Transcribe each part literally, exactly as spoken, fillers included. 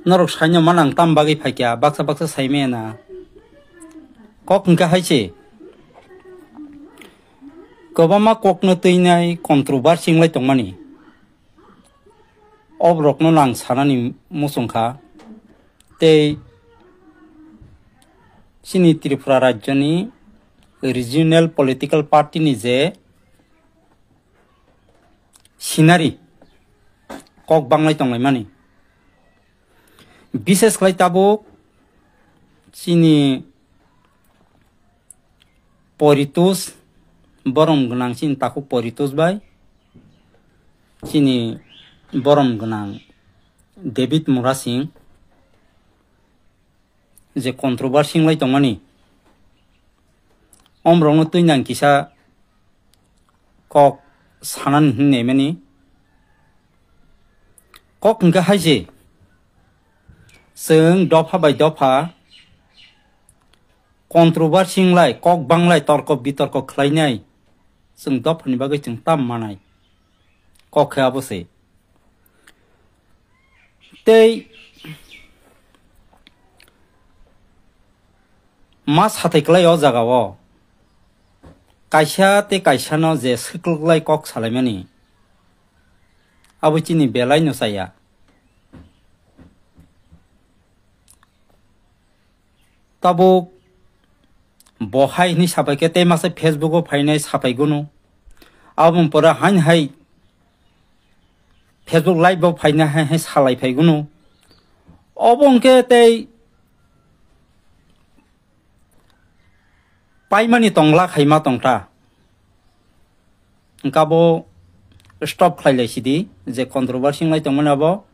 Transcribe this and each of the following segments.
Norok saino manang tam bagwi phaikha, baksa baksa saimaya na. Kok hwnkha hai se. Kwbangma kokno twinai controversy wnglai tongmani. Oborokno nang sanani muchungkha. Tei chini Tripura rajyoni regional political party ni je scenery kok banglai tonglaimani. Bises khlai tabuk chini Poritus, borom gwnang chini takhuk Poritus bai chini borom gwnang David Murasing je controversy wnglai tongmani, omrokno twi nang kisa kok sanani hwnwi naimani. Kok hwnkhe hai se, chwng dopha bai dopha controversy wnglai, kok banglai, torko bitorko khlainai, chwng dophani bagwi chwng tam manai. Kok khe abo se. Tei ma sathai kwlai o jaga o kaisa tei kaisa no je swkluklai kok salaimani, abo chini belai no chaya. Tabuk bo hai hwnwi sapai khe tei masa Facebook o phainai sapai gunu. Aboni pore hain hai Facebook live bo phainai hai hai salai phai gunu. Obo hwnkhe tei paimani tongla khaima tongta. Hwnkhe abo stop khlai lai sidi, je controversy wnglai tongmani abo,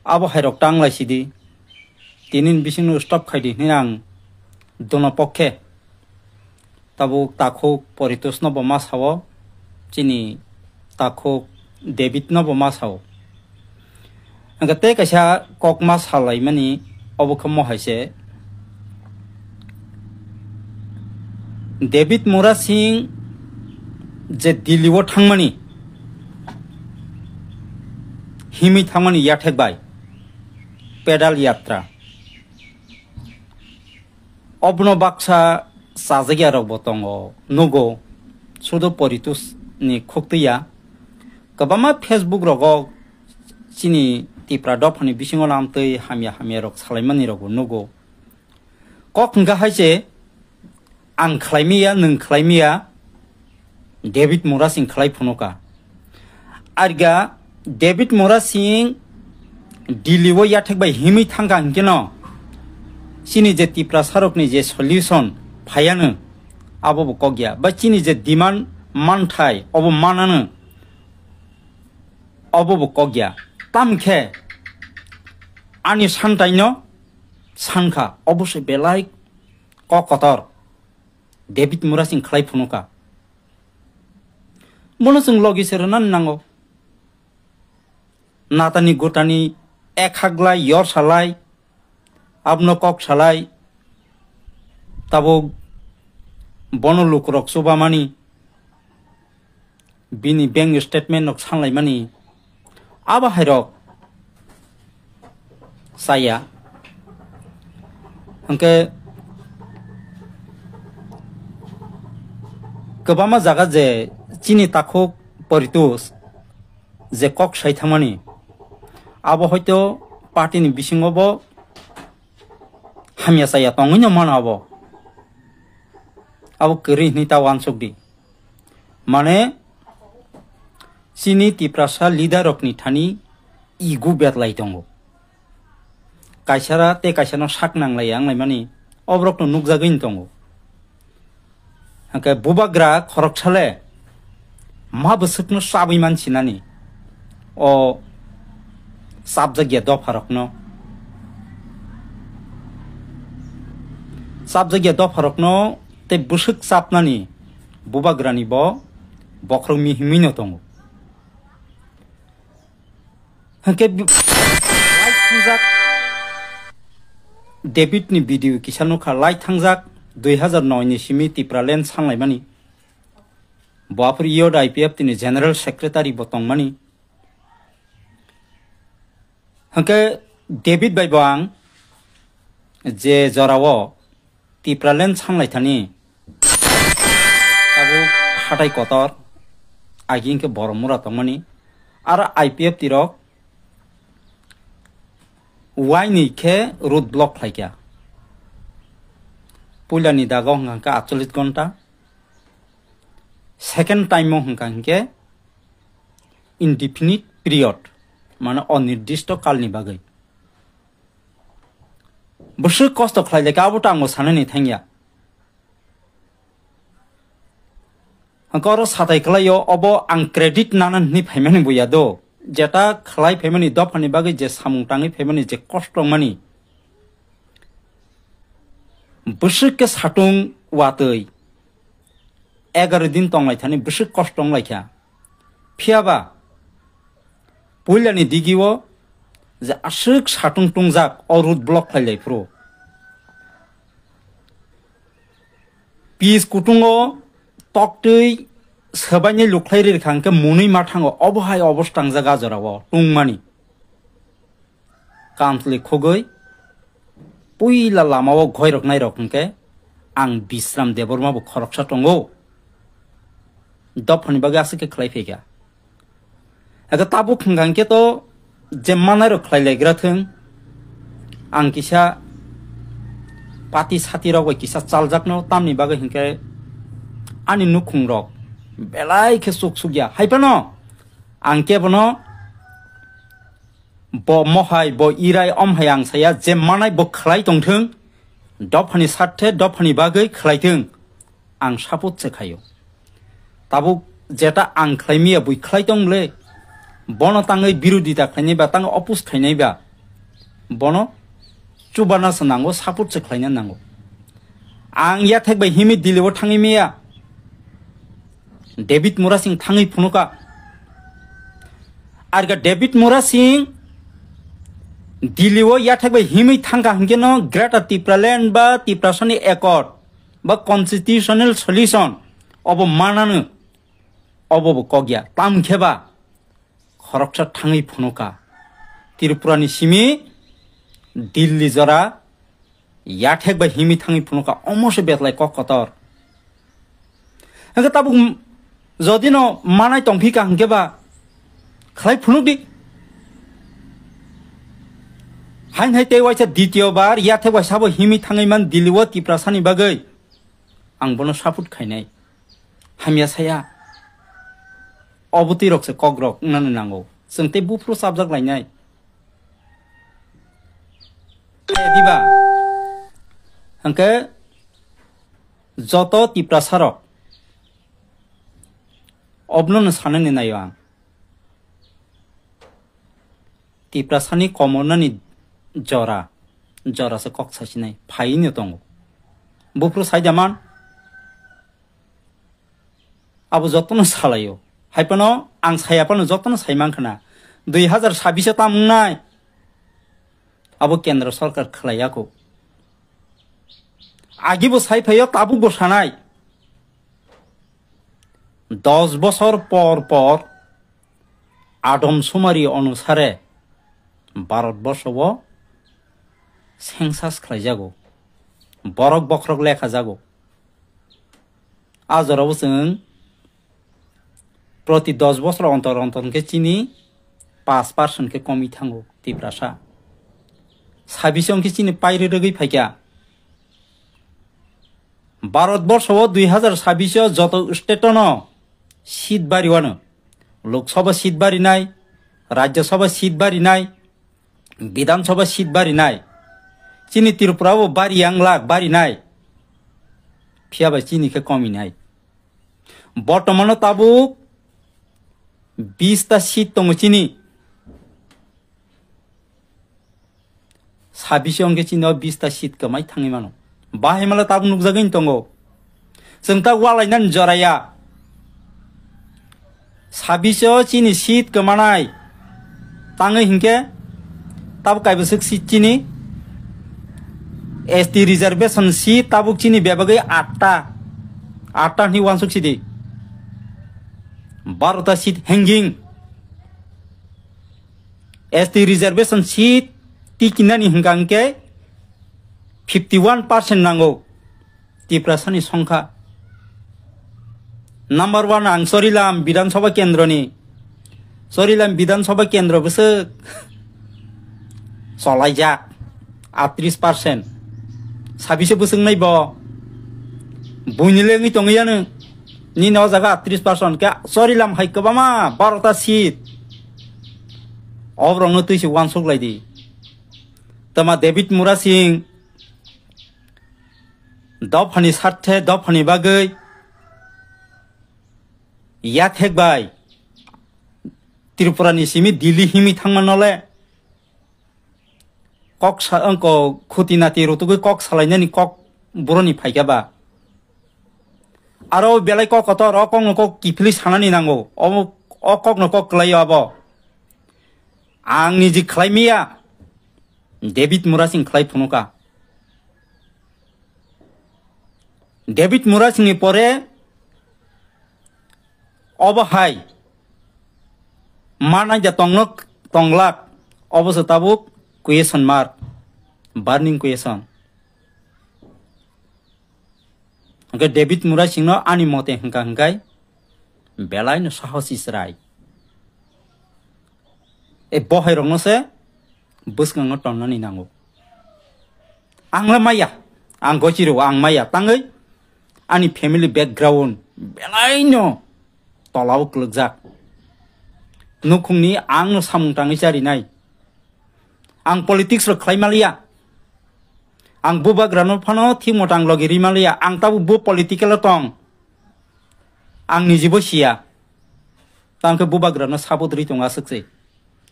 abo hairok tang lai sidi. Tini ni bisingno stop khai di hwnwi ang dono pokhe tabuk takhuk Poritus no bo ma sao, chini takhuk David no bo ma sao. Hwnkhe tei kaisa kok ma salaimani, obo khe mo hai se, David Murasing je Delhi o thangmani, himwi thangmani yathek bai, pedal yatra. Obono baksa chajakya rok bo tongo, nugo, sudo Poritus ni khuktuya. Kwbangma Facebook rogo chini Tipra dophani bisingo lamtwi hamya hamya rok salaimani rok bo nugo. Kok hwnkha hai se, ang khlai miya, nwng khlai miya, David Murasing khlai phunukha. Arga David Murasing Delhi o yathek bai himwi thangkha hwnkhe no, chini je Tiprasa rokni je solution phaiya no, abo bo kok ya. Ba chini je demand manthai, obo manano, obo bo kok ya. Tamkhe ani santai no sankha, obo se belai kok kotor. David Murasing khlai phunukha. Bono chwng logi se rwna nango. Natani gotani ek haglai, yor salai, abno kok salai, tabuk bono lukurok chubamani, bini bank statement rok sanlaimani, abo hairok chaya. Hwnkhe kwbangma jaga je chini takhuk Poritus je kok sai thangmani, abo hoito party ni bisingo bo hamya chaya tongwi no mano abo. Abo kwrwi hwnwi ta uansuk di. Mane, chini Tiprasa leader rokni thani ego betlai tongo. Kaisara tei kaisano sak nanglai wnglaimani, oborokno nukjagwi tongo. Hwnkhe bubagra khoroksale ma bwswkno chabwi mansinani, o chapjakya dopharokno, chapjakya dopharokno tei bwswk chapnani bubagrani bo bokhorok mihimwino tongo. Hwnkhe bi-, lai thangjak David ni video kisa nukha, lai thangjak dui hazar noi ni simi Tipraland sanlaimani. Bo aphuru Youth I P F T ni General Secretary bo tongmani. Hwnkhe David bai bo ang je jorao Tipraland sanglai thani abo hatai kotor agi hwnkhe Boromura tongmani aro I P F T rok waini khe road block khlaikha. Puilani dago hwnkha hwnkhe atchollish ghonta, second time o hwnkha hwnkhe indefinite period, mane onirdisto kalni bagwi. Bwswk kosto khlai lekha abo to ang bo sanani thangya. Hwnkhe oro satai khlaio, obo ang credit nana hwnwi phaimani bo ya do. Jeta khlai phaimani dophani bagwi je samung tangwi phaimani je kosto wngmani. Bwswk khe satung watwi egaroh din tonglai thani bwswk kosto wnglaikha. Phiyaba puilani digio je aswk satung tungjak o road block khlai lai phuru. Pis kutungo toktwi swbaini lukhlai ri rikha hwnkhe munui ma thango obo hai obosta wngjak a jorao tungmani. Kantli khogwi puila lamao goirok nairok hwnkhe ang Bisram Debbarma bo khoroksa tongo. Dophani bagwi aswk khe khlai phaikha. Ego tabuk hwnkha hwnkhe to je manairok khlai laigra thwng, ang kisa pati sati rok bai kisa chaljakno, tamni bagwi hwnkhe ani nukhung rok belai khe chuk sukya. Hai phano ang kebono bo mohai, bo irai, om hai ang saya, je manai bo khlai tongthwng, dophani sathe, dophani bagwi khlai thwng, ang support se khaio. Tabuk jeta ang khlai miya bui khlai tong le, bono tangwi birodita khlainai ba, tangwi oppose khlainai ba, bono chubana se nango, support se khlaina nango. Ang yathek bai himwi Delhi o thangwi miya, David Murasing thangwi phunuka. Arga David Murasing Delhi o yathek bai himwi thangka hwnkhe no Greater Tipraland ba Tiprasani Accord ba Constitutional Solution obo manano, obo bo kokya. Tam khe ba khoroksa thangwi phunuka. Tripurani simi Delhi jora yathek bai himwi thangwi phunuka, omo se betlai kok kotor. Hwnkhe tabuk m-, jodi no manai tongphi ka hwnkhe ba khlai phunuk di. Hain hai tei waisa ditiyo bar yathek bai sabo himwi thangwi man Delhi o Tiprasani bagwi ang bono support khainai. Hamya saya. Obo twi rok se kok rok wngnani nango. Chwng tei buphuru chapjak lainai. Kaya diba? Hwnkhe joto Tiprasa rok obnono sanani naio ang. Tiprasani komornani jora, jora se kok sasinai, phaino tongo. Buphuru saida man, abo jotono salaio. Hai phano ang saya phano jotono sai mankha na. Dui hazar sabbish o tam wngnai. Abo kendra sarkar khlai ya kho. Agi bo sai phaio, tabuk bo sanai. Dos bosor por por adom sumari onusare Bharat borsho o census khlai jago. Borok bokhorok lekha jago. A jorao chwng proti dos bosor ontor ontor hwnkhe chini paanch percent khe komwi thango Tiprasa. Sabbish o hwnkhe chini pairi rwgwi phaikha. Bharat borsho o dui hazar sabbish o joto state o no seat bari wano. Lok Sabha seat bari nai, Rajya Sabha seat bari nai, Bidhan Sabha seat bari nai. Chini Tripura o bari yang lak bari nai. Phiya bai chini khe komi nai. Bortomano tabuk bish ta seat tongo chini. Sabbish o hwnkhe chini o bish ta seat kwmai thangwi mano. Bahai mala tabuk nukjagwi tongo. Chwng ta walainani jora ya. Sabbish o chini seat kwmanai. Tangwi hinkhe tabuk kaibwswk seat chini S T reservation seat tabuk chini bebagwi atta. Atta hwnwi uansuk sidi. Baro ta seat hanging. S T reservation seat tikinani hwnkha hwnkhe fifty one percent nango Tiprasani songkha. Number one ang Chorilam Bidhan Sabha Kendroni. Chorilam Bidhan Sabha Kendro bwswk cholaijak, atris percent. Sabise bwswk nai bo? Buini le wngwi tongwi yanu. Nini o jaga atris percent. Khe Chorilam hai kwbama barota seat. Oborokno twi se uansuk lai di. Tama David Murasing dophani sarthe, dophani bagwi yathek bai Tripura ni simi Delhi himi thangma nole kok sa, ang ko khuti nati rutugwi kok salainani kok buroni phaikha ba. Aro belai kok kotor, o kokno kok kiphilwi sanani nango. O, o kokno kok kwlaio abo. Ang niji khlai miya, David Murasing khlai phunuka. David Murasingni pore obo hai manai da tongno tonglak, obo se tabuk question mark, burning question. Hwnkhe David Murasingno ani mote hwnkha hwnkhe belaino sahosi chwrai. E bohairokno se bwskango tonnani nango. Ang le maya, ang gochiro ang maya, tangwi ani family background belaino tolao kwlwkjak. Nukhungni angno samung tangwi charinai. Ang politics rok khlai maliya. Ang bubagrano phano thik motang logi ri maliya. Ang tabuk bo political o tong. Ang nijibo siya. Tangkhe bubagrano support ri tongo aswk se.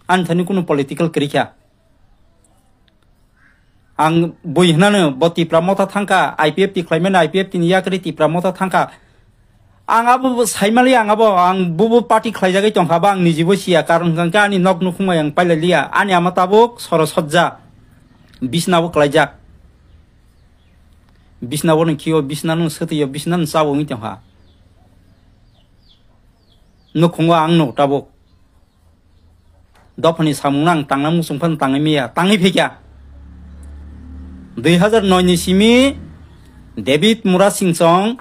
Ani thani kunu political kwrwi kha. Ang bui hwnano bo Tipra motha thangkha, I P F T khlaimani, I P F T ni yakri Tipra motha thangkha. Ang abo bo saimali, ang abo, ang bubo party khlaijagwi tongkha ba, ang nijibo siya, karon hwnkha khe ani nok nukhung bai ang pailaliya. Ani ama tabuk soro sojja, bisnabo klaijak. Bisnabo ni khio, bisnano swtwio, bisnano chabo wngwi tongkha. Nukhungo ang nuk tabuk. Dophani samungno ang tangna muchung phano tangwi maya, tangwi phaikha. Dui hazar noi ni simi David Murasingchong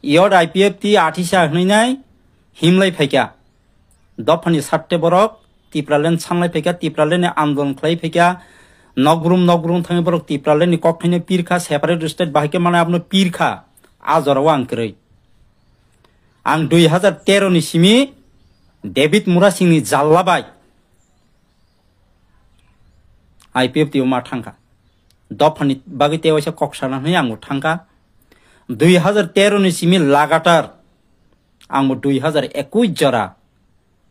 Yod I P F T athisa hwnwi nai himlai phaikha. Dophani sarte borok Tipraland sanlai phaikha, Tipraland ni andolon khlai phaikha. Nokrum nokrum thangwi borok Tipraland ni kokthaino pirkha, separate state bahai khe manai abono pirkha. A jorao ang kwrwi. Ang dui hazar tero ni simi David Murasingni jalla bai I P F T o ma thangkha. Dophani bagwi tei waisa kok sana hwnwi ang bo thangkha. Dui hazar tero ni simi lagatar ang bo dui hazar ekush jora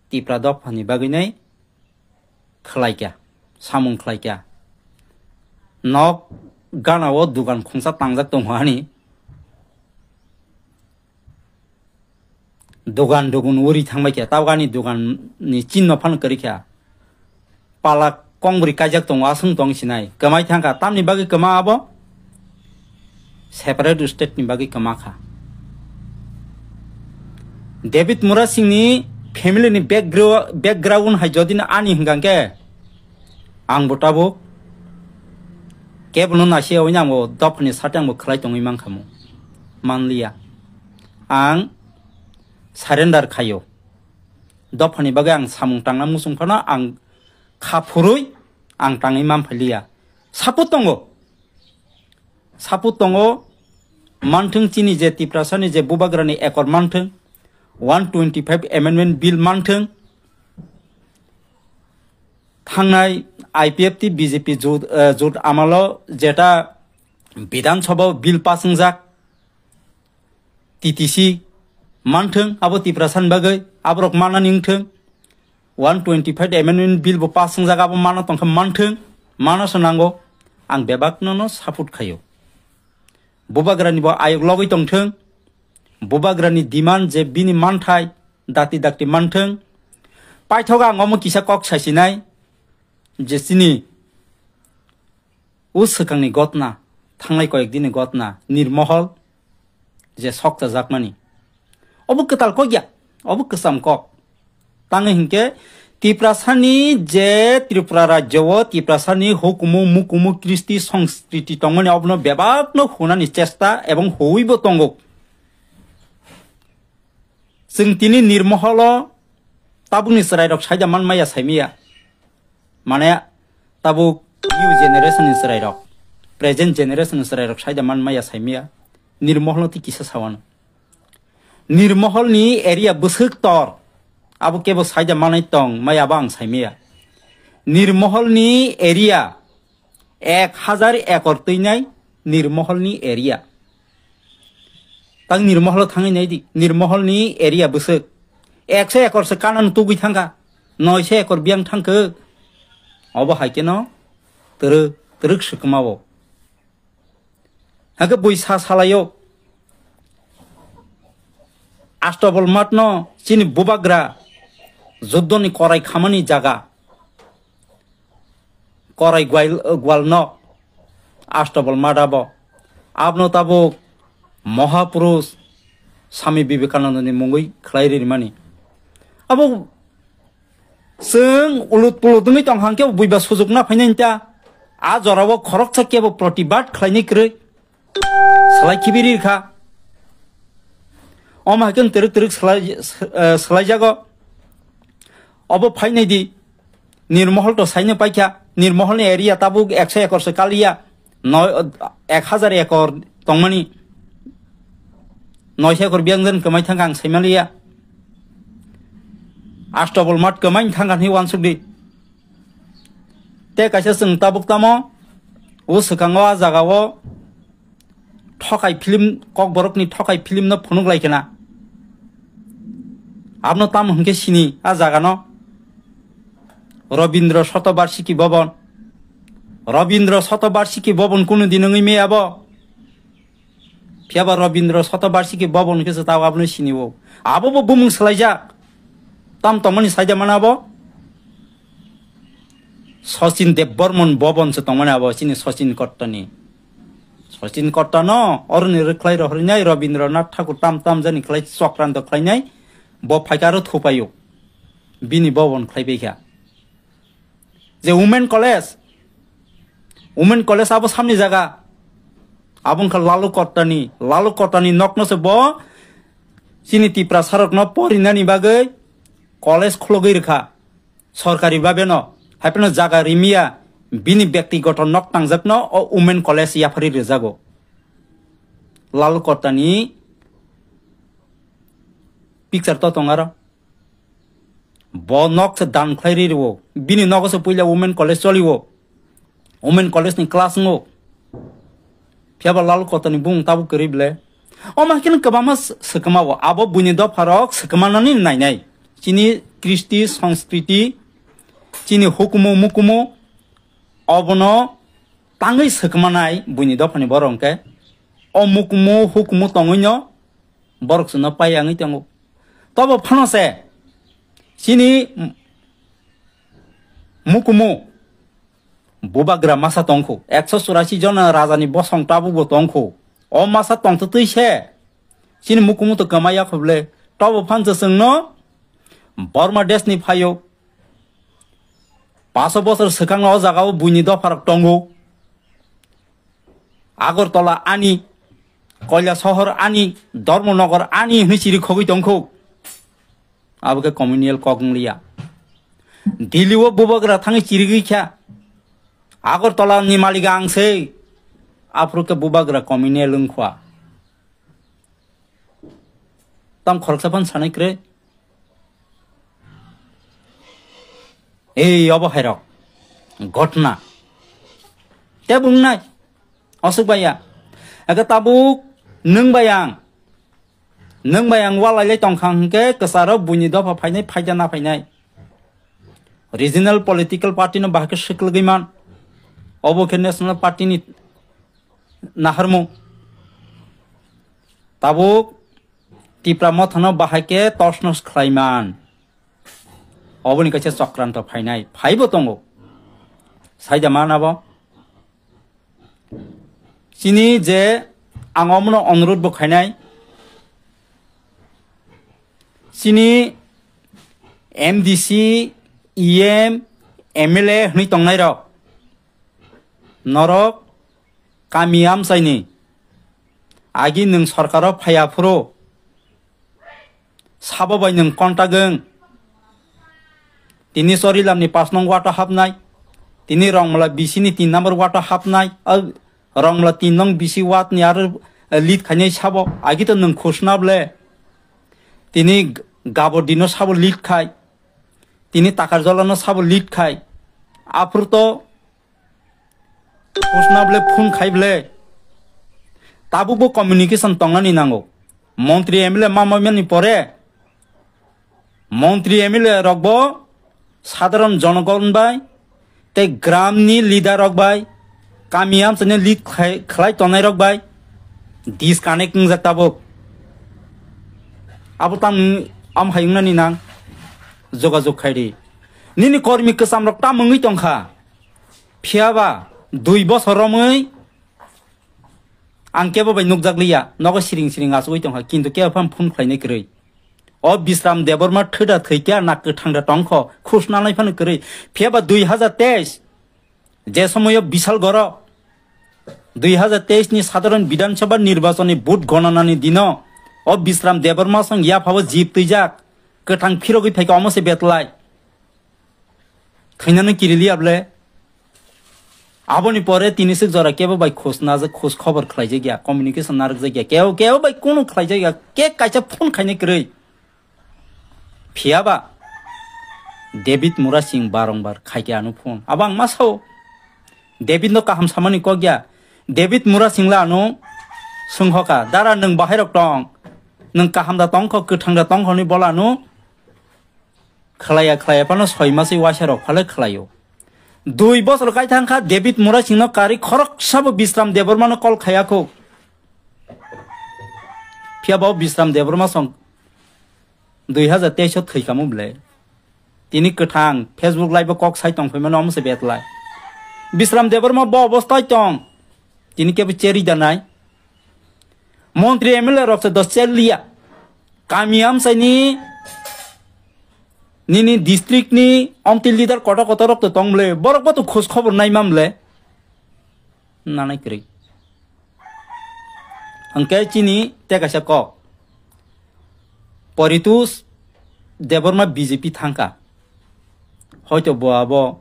Tipra dophani bagwi nai khlaikha, samung khlaikha. Nok gana o dugan khungsa tangjak tongo ani. Dugan dugun uri thangbai kha, tabuk ani dugan ni chinno phano kwrwi kha. Pala kongbri kaijak tongo, aswng tong sinai. Kwmai thangkha, tamni bagwi kwma abo? Separate state ni bagwi kwma kha. David Murasing ni family ni backgro-, background hai jodi no ani hwnkha khe, ang bo tabuk kebono naisiya hwnwi ang bo dophani sate ang bo khlai tongwi mankha mo. Manliya. Ang surrender khaio. Dophani bagwi ang samung tangna muchung phano ang kha phurwi ang tangwi manphailiya. Support tongo. Support tongo. Manthwng chini je Tiprasani je bubagrani ekor manthwng, one twenty five amendment bill manthwng, thangnai I P F T B J P jut, eh, jut amalo jeta Bidhan Sabha o bill pass wngjak, T T C manthwng, abo Tiprasani bagwi, aborok manani wngthwng, one twenty five amendment bill bo pass wngjak, abo mana tongkha manthwng, mana se nango, ang bebakno no support khaio. Bubagrani bo ayok logwi tongthwng, bubagrani demand je bini manthai, dakti dakti manthwng, paithok ang omo kisa kok sasinai, je chini o swkangni gotna, thangnai koyek dini gotna, Nirmohol je sok chajakmani. Obo kwtal kok ya, obo kwcham kok. Tangwi hinkhe Tiprasani je Tripura rajyo o Tiprasani hukumu mukumu kristi songskriti tongmani obono bebakno hunani chesta ebong huibo tongo. Chwng tini nirmoholo tabukni chwrairok saida manmaya saimaya. Mane tabuk new generation ni chwrairok, present generation ni chwrairok saida manmaya saimaya. Nirmoholno tei kisa sawano. Nirmoholni area bwswk tor, abo kebo saida manai tong mai abo ang saimaya. Nirmoholni area ek hajar ekor twinai Nirmoholni area. Tang Nirmoholo thangwi naidi, Nirmoholni area bwswk ekso ekor se kanano tugwi thangkha, noiso ekor biyang thangkhe. Obo hai kheno twrwk twrwk swkma o. Hake bui sa salaio. Astabol matno chini bubagra juddoni korai khamani jaga. Korai gwal, gwal nok. Astabol mat abo. Abno tabuk Mahapurush Swami Vivekanandani mungwi khlai rimani. Abo chwng ulut pulut wngwi tong hangkhe buiba sujuk na phainai ta. A jorao khoroksa kebo protibad khlainai kwrwi. Slai khibiri kha. Omo hai khe twrwk twrwk slai, eh, slaijago. Obo phainai di. Nirmohol to saino paikha. Nirmoholni area tabuk ekso ekor se kaliya. Noi, ek hajar ekor tongmani. Noiso ekor biyang jan kwmai thangkha ang saimaliya. Astabol mat kwmai thangkha hwnwi uansuk di. Tei kaisa chwng tabuk tamo, o swkango a jagao Thokai film, Kokborokni Thokai film no phunuk lai khna. Abno tamo hwnkhe sini a jaga no? Rabindra Shatabarshiki Bhavan. Rabindra Shatabarshiki Bhavan kunu din wngwi maya abo? Phiya ba Rabindra Shatabarshiki Bhavan khe se tao abono sini o. Abo bo bumung swlaijak. Tam tongmani saida mana abo? Sachin Debbarman Bhavan se tongmani abo, chini Sachin Kottani. Sachin Kottano oroni rwkhlai rohornai Rabindranath Thakur tam tam jani khlai chokranto khlainai, bo phaikha aro thupaio. Bini Bhavan khlaibaikha. Je Women College, Women College abo samni jaga. Abo wngkha Lalu Kottani, Lalu Kottani nokno se bo chini Tiprasarokno porinani bagwi college khulogwi rwkha. Sorkari babeno, haiphano jaga rimiya, bini bektigoto nok tangjakno o Women College yapharwi rwjago. Lalu Kottani picture to tong aro. Bo nok se dan khlai ri rwo. Bini nogo se puila Women College choli o. Women College ni class wngo. Phiya ba Lalu Kottani bung tabuk kwrwi ble. Omo hai kheno kwbangma s-, swkma o. Abo buini dopha rok swkma nani nainai. Chini kristi, sanskriti, chini hukumu, mukumu, obono tangwi swkma nai buini dophani borok hwnkhe. O mukumu, hukumu tongwi no borok chwngno pai wngwi tongo. Tobo phano se chini m-, mukumu bubagra masa tongkhu, ekso churasi jona rajani bosong tabukbo tongkhu. O masa tongtwtwi se chini mukumu to kwmai yakho ble. Tobo phansa chwngno Burma deshni phaio. Paso bosor swkangno o jagao buini dopharok tongo. Agartala ani, Koilasohor ani, Dharmanagar ani hwnwi chiri khogwi tongkhu. Abo khe communal kok wngliya. Delhi o bubagra thangwi chirigwi kha. Agartala ni malik ang se. Aphuru khe bubagra communal wngkha. Tam khoroksa phano sanai kwrwi. Ei obo hai rok. Ghotna. Te bung nai. Aswk bai ya. Eke tabuk nwng bai ang. Nwng bai ang walai lai tong kha hwnkhe kwcharo buini dopha phainai phaida na phainai. Regional political party no bahai khe swklwgwi man. Obo khe national party ni naharmung. Tabuk Tipra mothano bahai khe tosnos khlai man. Oboni kaisa chokranto phainai, phaibo tongo. Saida man abo. Chini je ang omono onurodh bo khainai. Chini M D C E M, M L A hwnwi tongnairok, norok kami amchaini agi nwng sorkaro phaiya phuru sabo bai nwng contact wng. Tini Chorilamni pas nong wata hapnai, tini Rongmala bisini tin number wata hapnai, a, Rongmala tin nong bisi watni aro, eh, lead khainai sabo, agi to nwng khusna ble. Tini G-, Gabordino sabo lead khai, tini Takarjolano sabo lead khai. Aphuru to khusna ble phone khai ble. Tabukbo communication tongnani nango. Montri M L A ma mamani pore, montri M L A rokbo sadharon jonogon bai tei gramni leader rok bai, kami amchaini lead khlai, khlai tongnai rok bai disconnect wngjak tabuk. Abo tang am hai wngnani nang jogajog khai di. Nini kormi kwcham rok tam wngwi tongkha. Phiyaba dui bosor romwi ang kebo bai nukjak liya, nogo siring siring achugwi tongkha, kintu kebo phano phone khlainai kwrwi. O Bisram Debbarma thwda thwikya na kwthang da tongkho, khusnanai phano kwrwi. Phiyaba dui hajar teis, je somoyo Bishal Goro, dui hajar teis ni sadharon Bidhan Sabha nirbachon ni vote gonanani dino, o Bisram Debbarma song yaphao jeep twijak, kwthang phirogwi phaikha omo se betlai. Thwinano kiriliya ble. Aboni pore tini swk jora kebo bai khus najak, khus khobor khlaijak ya, communication narwkjak ya, kebo, kebo bai kunu khlaijak ya, ke kaisa phone khainai kwrwi. Phiyaba David Murasing barongbar khaikhe ano phone. Abo ang ma sao. David no kaham samani kok ya. David Murasing la ano swngkha, "Dara nwng bahai rok tong? Nwng kaham da tongkho, kwthang da tongkho?" hwnwi bola ano khlaiya khlaiya phano soi maswi waisa rok phale khlaio. Dui bosor kai thang kha David Murasing no karwi khoroksa bo Bisram Debbarma no call khaya kho. Phiya bo Bisram Debbarma song dui hajar teis o thwi kamo ble. Tini kwthang Facebook live o kok sai tong phai mano omo se betlai. Bisram Debbarma bo obostai tong. Tini kebo cheri da nai. Montri M L A rok se dos chel liya. Kami amsai ni nini district ni omtwi leader kotor kotor rok to tong ble. Borok bo to khos khobor nai mam ble. Nanai kwrwi. Hwnkhe chini tei kaisa kok. Poritus Debbarma B J P thangkha. Hoito bo abo,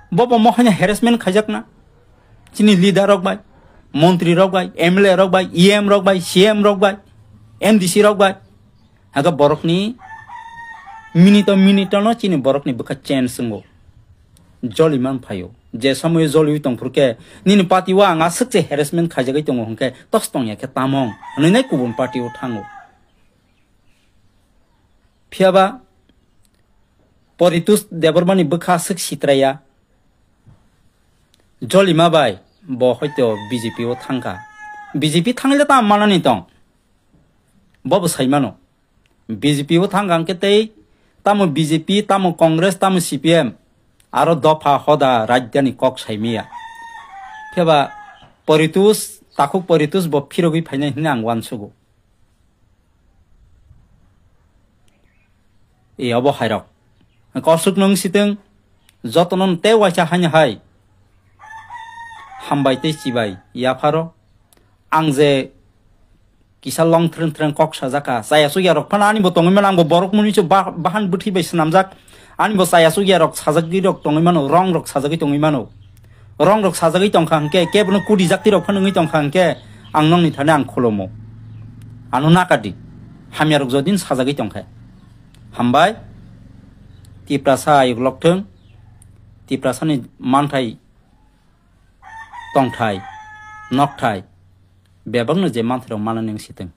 bo bo mohai harassment khaijakna. Chini leader rok bai, montri rok bai, M L A rok bai, E M rok bai, C M rok bai, M D C rok bai. Haga borokni minute o minute no chini borokni bwkha change wngo. Joli man phaio. Je somoyo joliwi tongphuru khe, nini party o ang aswk se harassment khaijagwi tongo hwnkhe, tos tongya khe tamong hwnwi nai kubun party o thango. Phiyaba Poritus Debbarmani bwkha aswk sitraya. Jolima bai bo hoito B J P o thangkha. B J P thangile tamo manani tong? Bobo sai mano. B J P o thangkha hwnkhe tei tamo B J P, tamo Congress, tamo C P M, aro dopha hoda rajdhani kok sai maya. Phiyaba Poritus, takhuk Poritus bo phirogwi phainai hwnwi ang uansugo. E obo hairok. Kosuk nung siteng, jotono tei waisa haino hai. Hambai tei chibai, yapharo. Ang je kisa long threng threng kok sajaka, chaya chukya rok phano ani bo tongwi mano, ang bo borok mwnwi se ba-, bahan bwthwi bai swnamjak. Ani bo chaya chukya rok sajagwi rok tongwi mano, rong rok sajagwi tongwi mano. Rong rok sajagwi tongkha hwnkhe, kebono kudi jakti rok phano wngwi tongkha hwnkhe, ang nokni thani ang khulumo. Ano nakadi, hamya rok jodin sajagwi tongkhe. Hambai, Tiprasa ayuk lokthwng, Tiprasani manthai, tongthai, nokthai, bebakno je manthai rok manani wng sitwng.